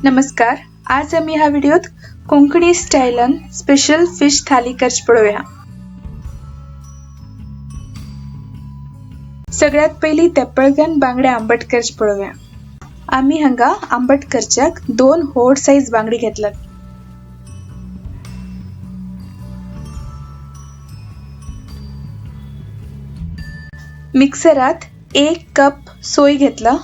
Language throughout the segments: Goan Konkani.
नमस्कार, आज आमी ह्या व्हिडिओत कोंकणी स्टायलान स्पेशल फिश थाली करची पळोवया। सगळ्यात पयली तेप्पळगन बांगडे आंबट करची पळोवया। आमी हांगा आंबट करच्याक 2 व्हड सायज बांगडी घेतल्यात। मिक्सरात 1 कप सोय घेतला,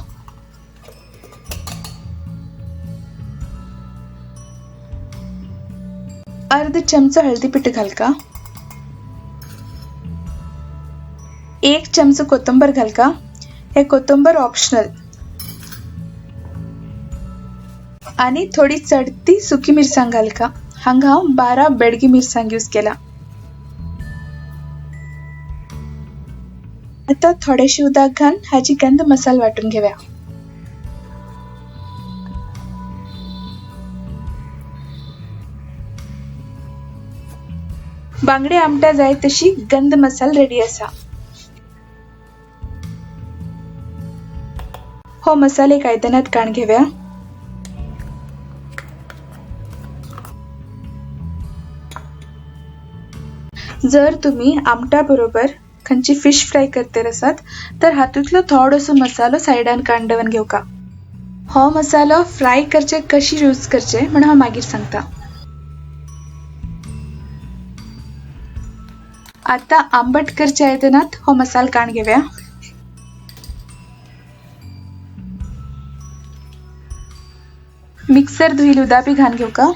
अर्ध चमचा हळदी पीठ घालका, 1 चमचा कोथिंबीर घालका, हे कोथिंबीर ऑप्शनल, आणि थोडी चढती सुकी मिरसांग घालका। हांगा हांव 12 बेडगी मिरसांग यूज केला। आता थोडेशे उदक घालून हाची गंध मसाला वाटून घेऊया। बांगडे आमटा जाय तशी गंध मसाला रेडी आसा। हो मसाले एक आयदनात काण घेऊया। जर तुम्ही आमटा बरोबर खंयची फिश फ्राय करते आसात तर हातूंतलो थोडोसो मसालो सायडान काण दवरून घेवका। हो मसालो फ्राय करचे कशी यूज करचे म्हण हांव मागीर सांगता। आता आंबट करच्या आयदनात हो मसाला काण घेऊया। मिक्सर धुईल उदक बी घालून घेवका।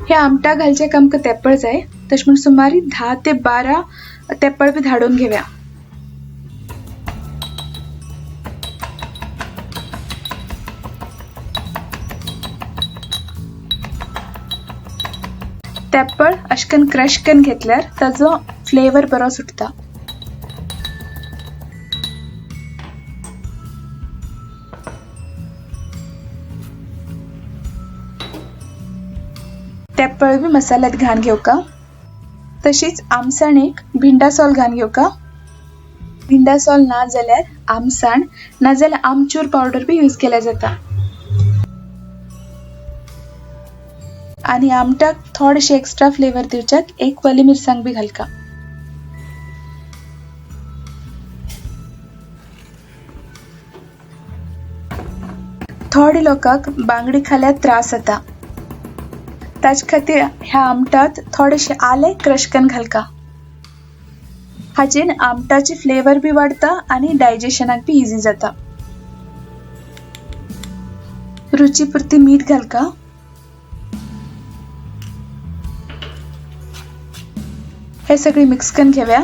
हे आमटा घालचे आमकां तेप्पळ जाय, तशें म्हूण सुमार 10 ते 12 तेप्पळ बी धाडून घेऊया। तेप्पळ अशें करून क्रश करून घेतल्यार ताजो फ्लेवर बरो सुटता। तेप्पळ बी मसाल्यात घालून घेवका। तशीच आमसाणेक भिंडा सोल घालून घेवका। भिंडा सोल ना जाल्यार आमसाण ना जाल्यार आमचूर पावडर बी यूज केल्यार जाता। आनी आमटाक थोडेशे एक्स्ट्रा फ्लेवर दिवच्याक 1 वली मिरसांग बी घालका। थोडे लोकांक बांगडी खाल्यार त्रास जाता, ताचे खातीर ह्या आमटात थोडेशे आले क्रश करून घालका। हाचेन आमटाची फ्लेवर बी वाडटा आनी डायजेशनाक बी इजी जाता। रुची पुरती मीठ घालका। हे सगळे मिक्स करून घेऊया।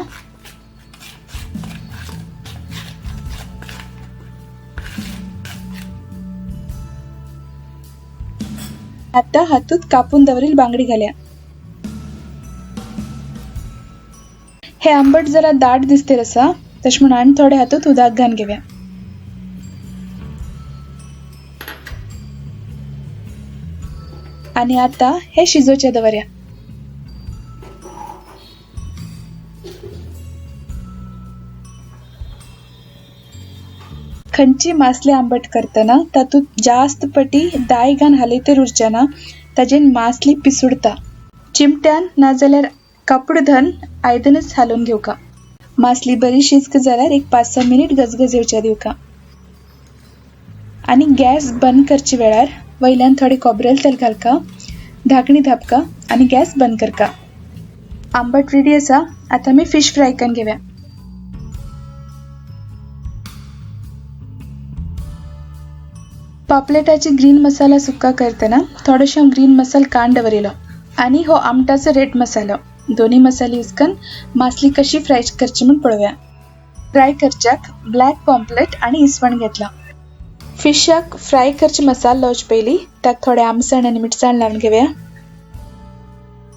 आता हातूत कापून दवरील बांगडी घालया। हे आंबट जरा दाट दिसते आसा, तशें म्हूण आनी थोडे हातूत उदक घालून घेऊया। आनी आता हे शिजोवचे दवरया। खंयची मासले आंबट करतना तातूंत जास्त पटी दाय घालून हालयतर उरचें ना, ताजेन मासली पिसुडता। चिमट्यान नाजाल्यार कापड धरून आयदनच हालोवन घेवका। मासली बरी शिजक जाल्यार एक 5-6 मिनीट गजगज येवच्या दिवका। आनी गॅस बंद करचे वेळार वयल्यान थोडे खोबरेल तेल घालका, धाकणी धापका आनी गॅस बंद करका। आंबट रेडी आसा। आतां आमी फिश फ्राय करून घेवया। पापलेटाची ग्रीन मसाला सुक्का करतना थोडेशे ग्रीन मसाला काण दवरिलो आनी हो आमटाचो रेड मसालो, दोन्ही मसाले यूज करून मासली कशी फ्राय करची म्हूण पळोवया। फ्राय करच्याक ब्लॅक पॉम्पलेट आनी इसवण घेतला। फिशाक फ्राय करचे मसालो लावचे पयली ताका थोडे आमसाण आनी मिरसांग लावन घेवया।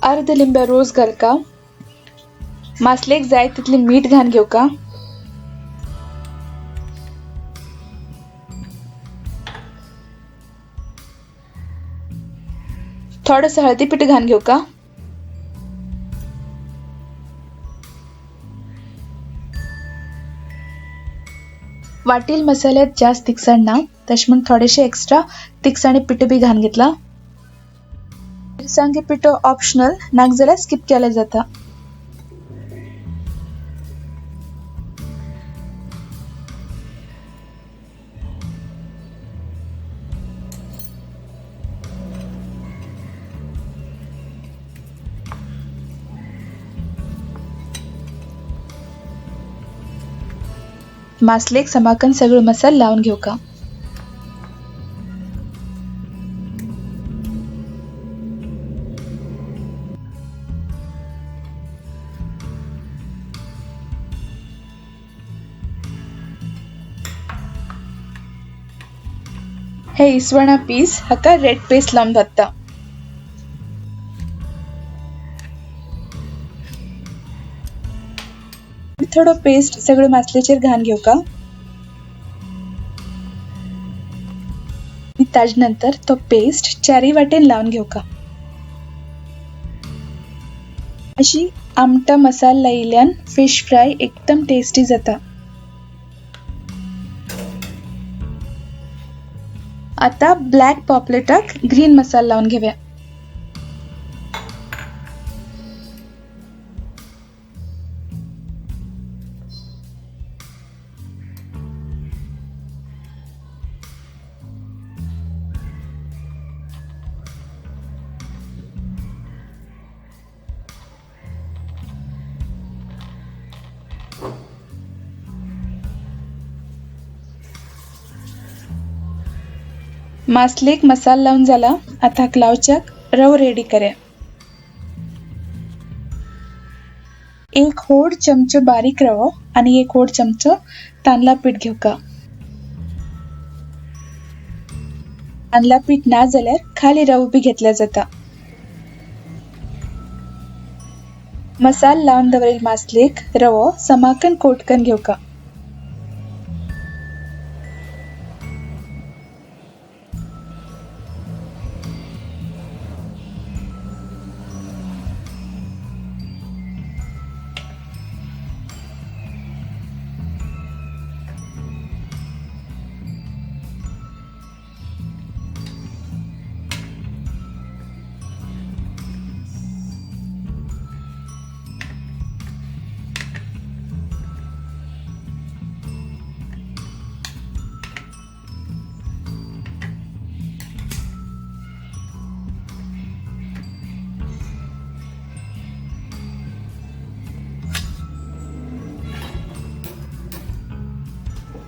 अर्द लिंब्या रोस घालका। मासलेक जाय तितली मीठ घालून घेवका। थोडंसं हळदी पीठ घालून घेवका। वाटील मसाल्यात जास्त तिखसाण ना, तशें म्हूण थोडेशे एक्स्ट्रा तिखसाणी पिठो बी घालून घेतला। मिरसांगे पिठो ऑप्शनल, नाक जाल्यार स्किप केल्यार जाता। मासलेक समाकन सगळो मसालो लावन घेवका। हे इसवणा पीस हाका रेड पेस्ट लावन भाजता। थोडो पेस्ट सगळो मासलेचेर घालून घेवका। ताजे नंतर तो पेस्ट चारी वाटेन लावन घेवका। अशी आमटा मसाला लायिल्ल्यान फिश फ्राय एकदम टेस्टी जाता। आता ब्लॅक पॉपलेटाक ग्रीन मसाला लावन घेवया। मासलेक मसाला लावन जाला। आता लावच्याक रव रेडी करूया। एक होड चमचो बारीक रवो आणि एक होड चमचो तांदळा पीठ घेवका। तांदळा पीठ ना जाल्यार खाली रवो बी घेतल्या जाता। मसाला लावन दवरिल्ले मासलेक रवो समाकन कोटकन घेवका।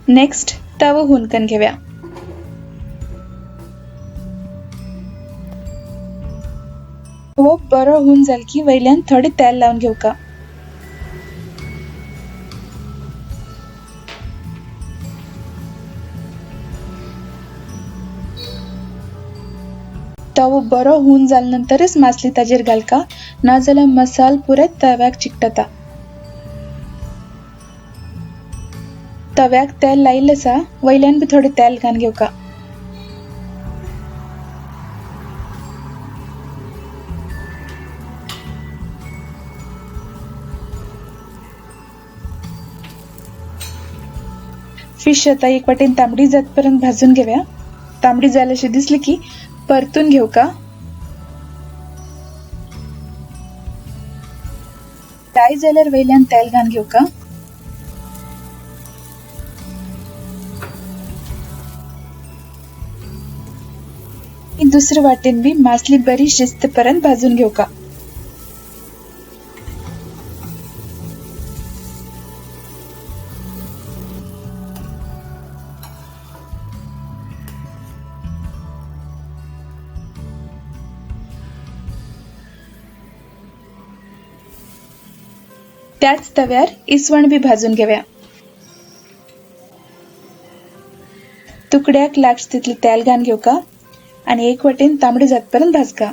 नेक्स्ट तवो हुनकन घेऊया। तवो बरो हून जाल की वयल्यान थोडे तेल लावन घेवका। तवो बरो हून जाल नंतरच मासली ताजेर घालका, ना जाल्यार मसाल पुराय तव्याक चिकटता। तव्याक तेल लायिल्लें आसा, वयल्यान बी थोडें तेल घालून घेवका। फिश आता एक वाटेन तांबडी जातपर्यंत भाजून घेऊया। तांबडी जाली अशी दिसली की परतून घेवका। जाय जाल्यार वयल्यान तेल घालून घेवका। दुसरे वाटेन बी मासली बरी शिजतेपर्यंत भाजून घेवका। त्याच तव्यार इसवण बी भाजून घेऊया। तुकड्याक लागचे तितले तेल घालून घेवका आणि एक वाटेन तांबडे जातपर्यंत भाजका।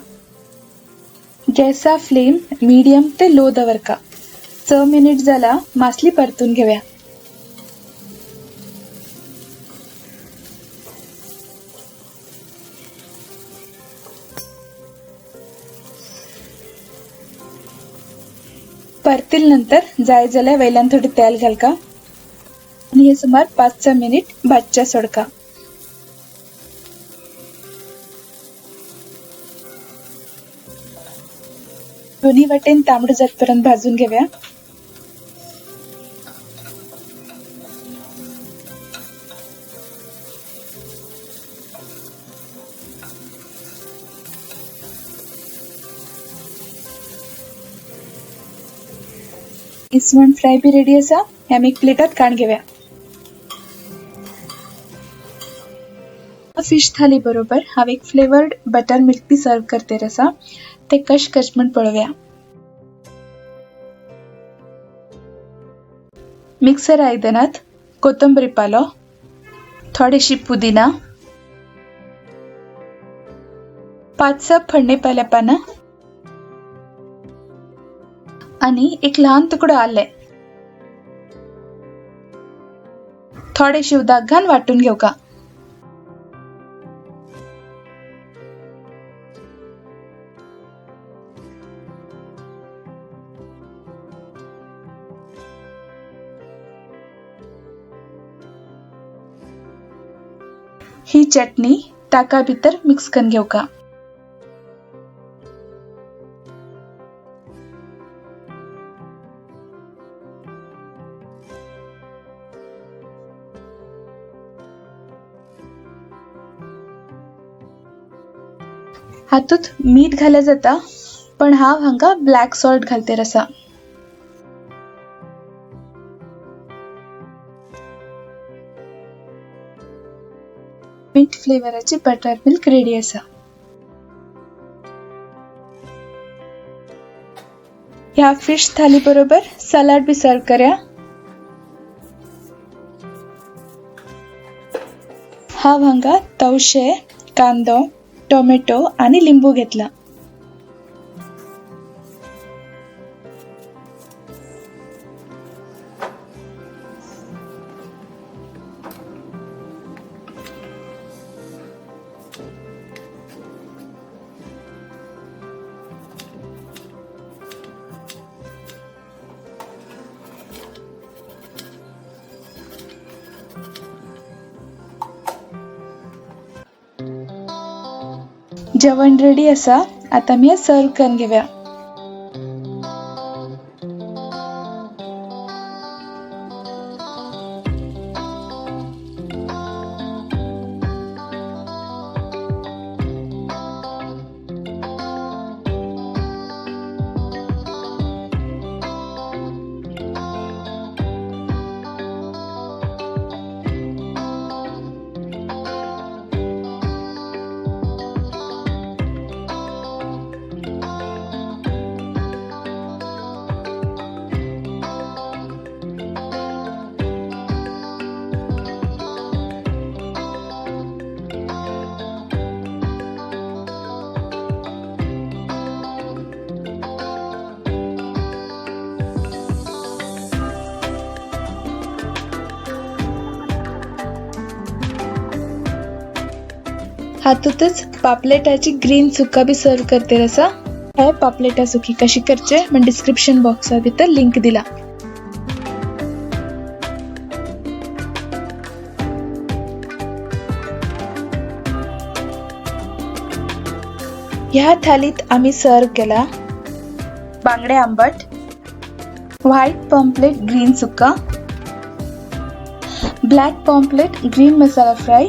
गॅसा फ्लेम मीडियम ते लो दवरका। 6 मिनिट जाला मासली परतून घेऊया। परतील नंतर जाय जाल्यार वयल्यान थोडे तेल घालका आणि आणि हे सुमार 5-6 मिनिट भाजच्या सोडका। दोन्ही वाटेन तांबडो जातपर्यंत भाजून घेऊया। इसवण फ्राय बी रेडी आसा। हे आमी एक प्लेटात काण घेऊया। फिश थाली बरोबर हांव एक flavoured butter milk be serve करते आसा, ते कश करचें म्हण पळोवया। मिक्सर आयदनात कोथंबरी पालो, थोडीशी पुदिना, 5-6 फण्णे पाल्या पानां आणि एक लहान तुकडो आले, थोडेशे उदक घालून वाटून घेवका। ही चटणी ताका भितर मिक्स करून घेवका। हातूंत मीठ घाल्यार जाता, पण हांव हांगा ब्लॅक सॉल्ट घालतेर आसा। मिंट फ्लेवराची बटर मिल्क रेडी आसा। ह्या फिश थाली बरोबर सलाड बी सर्व करया। हांव हांगा तवशे, कांदो, टोमॅटो आणि लिंबू घेतला। जेवण रेडी आसा। आता मी सर्व करून घेऊया। हातूंतच पापलेटाची ग्रीन सुका बी सर्व करते आसा। हे पापलेटा सुकी कशी करचे म्हण डिस्क्रिप्शन बॉक्सा भितर लिंक दिला। ह्या थालीत आमी सर्व केला बांगडे आंबट, व्हाईट पॉम्पलेट ग्रीन सुका, black pomfret green masala fry,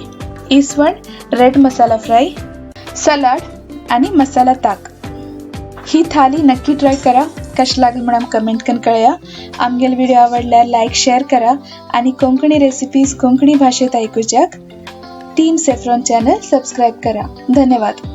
इसवण रेड मसाला फ्राय, सलाड आणि मसाला ताक। ही थाली नक्की ट्राय करा। कशें लागलें म्हणून कमेंट करून कळया। आमगेलो व्हिडिओ आवडल्यार लायक शेअर करा आणि कोंकणी रेसिपीज कोंकणी भाषेत आयकुच्याक टीम सेफ्रॉन चॅनल सबस्क्राईब करा। धन्यवाद।